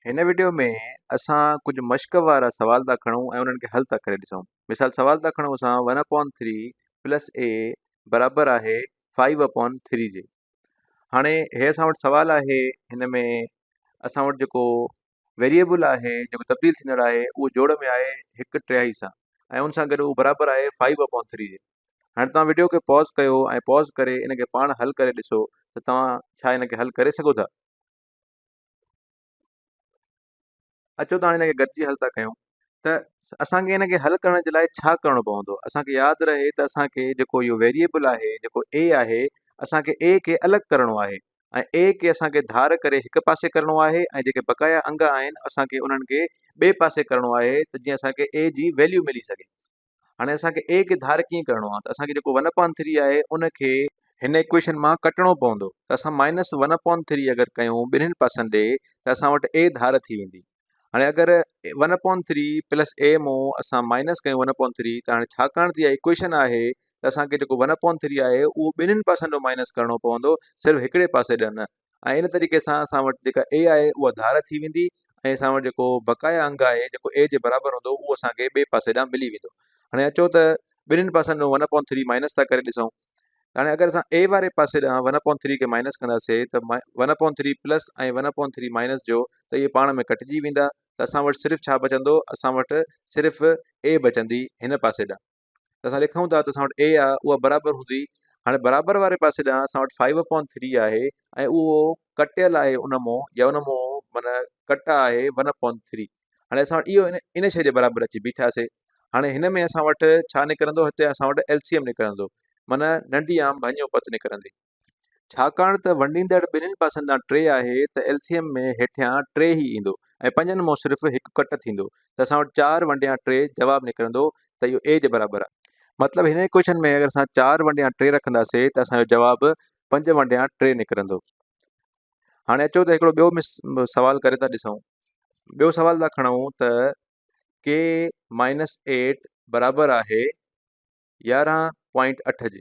هن وڊيو ۾ اسان ڪجهه مشق وارا سوال ٿا کڻون ۽ انهن کي حل ٿا ڪري ڏسون. مثال سوال ٿا کڻون اسان ون اپون ٿري پلس اي برابر آهي فائيو اپون ٿري جي. هاڻي هي اسان وٽ سوال آهي هن ۾ اسان وٽ جيڪو ويريبل آهي جيڪو تبديل ٿيندڙ آهي اهو جوڙ ۾ آهي هڪ ٽيهائي سان ۽ ان سان گڏ اهو برابر آهي فائيو اپون ٿري جي. هاڻي توهان وڊيو کي پاز ڪيو ۽ پاز ڪري ان کي پاڻ حل ڪري ڏسو ته توهان ڇا ان کي حل ڪري سگهو ٿا. اچو ته هاڻي هن کي گڏجي حل ٿا ڪيون ته اسان کي هن کي حل ڪرڻ جي لاء ڇا ڪرڻو پوندو اسان کي ياد رهي ته اسان کي جيڪو اهو ويريبل آهي جيڪو اي آهي اسان کي اي کي الڳ ڪرڻو آهي ۽ اي کي اسان کي ڌار ڪري هڪ پاسي ڪرڻو آهي ۽ جيڪي بقايا انگ آهن اسان کي انهن کي ٻئي پاسي ڪرڻو آهي ته جيئن اسان کي اي جي ويليو ملي سگهي هاڻي اسان کي اي کي ڌار ڪيئن ڪرڻو آهي ته اسان کي جيڪو ون اپان ٿري آهي ان کي هن ايڪويشن مان ڪٽڻو پوندو ته اسان مائنس ون اپان ٿري اگر ڪيون ٻنهين پاسن ڏي ته اسان وٽ اي ڌار ٿي ويندي هاڻي اگر ون اپان ٿري پلس اي مون اسان مائنس ڪيون ون اپان ٿري ته هاڻي ڇاڪاڻ ته اها ايڪويشن آهي ته اسان کي جيڪو ون اپان ٿري آهي اهو ٻنهين پاسن ڏو مائنس ڪرڻو پوندو صرف هڪڙي پاسي ڏي نه ۽ ان طريقي سان اسان وٽ جيڪا اي آهي اها ڌار ٿي ويندي ۽ اسان وٽ جيڪو بقايا انگ آهي جيڪو اي جي برابر هوندو اهو اسان کي ٻئي پاسي ڏانهن ملي ويندو هاڻي اچو ته ٻنهين پاسن ڏانهن ون اپون ٿري مائنس ٿا ڪري ڏسون هاڻي اگر اسان اي واري پاسي ڏانهن ون اپون ٿري کي مائنس ڪنداسي ته one upon three plus ۽ one upon three minus جو ته اهي پاڻ ۾ ڪٽجي ويندا ته اسان وٽ صرف ڇا بچندو اسان وٽ صرف اي بچندي هن پاسي ڏانهن ته اسان لکون ٿا ته اسان وٽ اي آهي اها برابر هوندي هاڻي برابر واري پاسي ڏانهن اسان وٽ فائيو اپون ٿري آهي ۽ اهو ڪٽيل آهي ان مون يا ان مون معنيٰ ڪٽ آهي ون اپون ٿري هاڻي اسان وٽ اهو ان شيء جي برابر اچي بيٺاسي هاڻي هن ۾ اسان وٽ ڇا نڪرندو هتي اسان وٽ ايل سي ايم نڪرندو معنيٰ ننڍي عام ڀڃو پت نڪرندي ڇاڪاڻ ته ونڊيندڙ ٻنهين پاسن ڏانهن ٽي آهي ته ايل سي ايم ۾ هيٺيان ٽي ئي ايندو ۽ پنجن مان صرف هڪ ڪٽ ٿيندو ته اسان وٽ چار ونڊيان ٽي جواب نڪرندو ته اهو اي جي برابر آهي. مطلب هن ايڪويشن ۾ اگر اسان چار ونڊيان ٽي رکنداسي ته اسان جو جواب پنج ونڊيان ٽي نڪرندو. هاڻي اچو ته هڪڙو ٻيو مس سوال ڪري ٿا ڏسون. ٻيو سوال ٿا کڻون ته ڪي مائنس ايٽ برابر آهي يارهن پوائنٽ اٺ جي.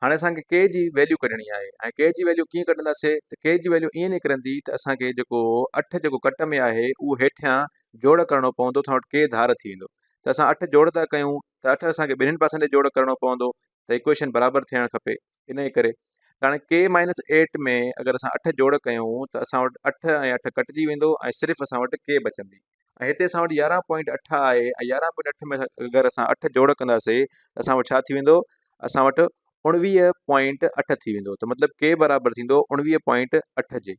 هاڻي اسان کي ڪي جي ويليو ڪڍڻي آهي ۽ ڪي جي ويليو ڪيئن ڪڍنداسي ته ڪي جي ويليو ائين نڪرندي ته اسان کي جيڪو اٺ جيڪو ڪٽ ۾ آهي اهو هيٺيان جوڙ ڪرڻو پوندو ته وٽ ڪي ڌار ٿي ويندو ته اسان اٺ جوڙ ٿا ڪيون ته اٺ اسان کي ٻنهين پاسن ڏي جوڙ ڪرڻو پوندو ته ايڪويشن برابر ٿيڻ کپي ان جي ڪري ته هاڻي ڪي مائنس ايٽ ۾ اگر اسان اٺ جوڙ ڪيون ته اسان وٽ اٺ ۽ اٺ ڪٽجي ويندو ۽ صرف اسان وٽ ڪي بچندي ۽ هتي اسان وٽ يارهن پوائنٽ اٺ آهي ۽ يارهن پوائنٽ اٺ ۾ اگر اسان اٺ جوڙ ڪنداسي ته اسان وٽ ڇا ٿي ويندو اسان وٽ اڻويهه پوائنٽ اٺ ٿي ويندو ته مطلب ڪي برابر ٿيندو اڻويهه پوائنٽ اٺ جي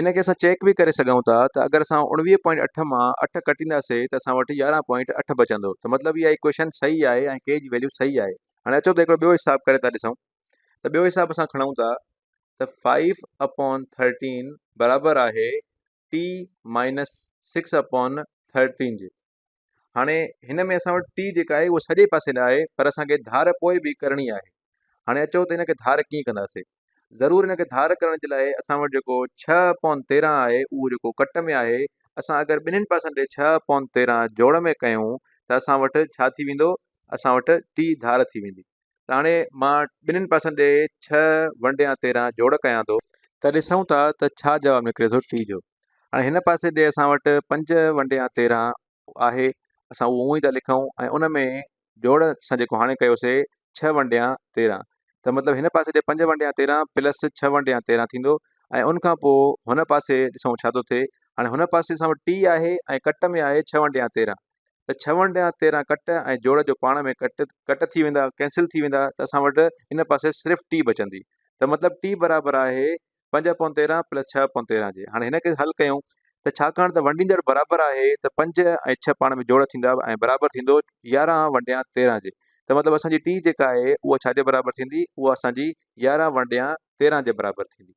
ان کي اسان چيڪ به ڪري سگهون ٿا ته اگر اسان اڻويهه پوائنٽ اٺ مان اٺ ڪٽينداسي ته اسان وٽ يارهن پوائنٽ اٺ بچندو ته مطلب اها ايڪويشن صحيح آهي ۽ ڪي جي ويليو صحيح آهي هاڻي اچو ته هڪڙو ٻيو حساب ڪري ٿا ڏسون ته ٻيو حساب اسان کڻون ٿا ته فائيو اپون ٿرٽين برابر آهي ٽي مائنس سڪس اپون ٿرٽين جي هاڻي هن ۾ اسان وٽ ٽي جيڪا آهي اها سڄي پاسي نه آهي پر اسان کي ڌار پوء به ڪرڻي آهي هاڻي اچو ته هن کي ڌار ڪيئن ڪنداسي ضرور هن کي ڌار ڪرڻ جي لاء اسان وٽ جيڪو ڇهه اپون تيرهن آهي اهو جيڪو ڪٽ ۾ آهي اسان اگر ٻنهين پاسن ڏي ڇهه اپون تيرهن جوڙ ۾ ڪيون ته اسان وٽ ڇا ٿي ويندو اسان وٽ ٽي ڌار ٿي ويندي ته هاڻي مان ٻنهين پاسن ڏي ڇهه ونڊيان تيرهن جوڙ ڪيان ٿو. ته ڏسون ٿا ته ڇا جواب نڪري ٿو ٽي جو. هاڻي هن پاسي ڏي اسان وٽ پنج ونڊيان تيرهن آهي اسان اهو اونئن ئي ٿا لکون ۽ ان ۾ جوڙ اسان جيڪو هاڻي ڪيوسي ڇهه ونڊيان تيرهن ته مطلب هن پاسي ڏي پنج ونڊيان تيرهن پلس ڇهه ونڊيان تيرهن ٿيندو ۽ ان کان پوء هن پاسي ڏسون ڇا ٿو ٿئي هاڻي هن پاسي اسان وٽ ٽي آهي ۽ ڪٽ ۾ آهي ڇهه ونڊيان تيرهن ته ڇهه ونڊيان تيرهن ڪٽ ۽ جوڙ جو پاڻ ۾ ڪٽ ڪٽ ٿي ويندا ڪينسل ٿي ويندا ته اسان وٽ ان پاسي صرف ٽي بچندي ته مطلب ٽي برابر آهي پنج اپون تيرهن پلس ڇهه اپون تيرهن جي هاڻي هن کي حل ڪيون ته ڇاڪاڻ ته ونڊيندڙ برابر آهي ته پنج ۽ ڇهه پاڻ ۾ جوڙ ٿيندا ۽ برابر ٿيندو يارهن ونڊيان تيرهن جي ته مطلب اسان جي ٽي جيڪا آهي اها ڇا جي برابر ٿيندي اها اسان جي يارهن ونڊيان تيرهن جي برابر ٿيندي.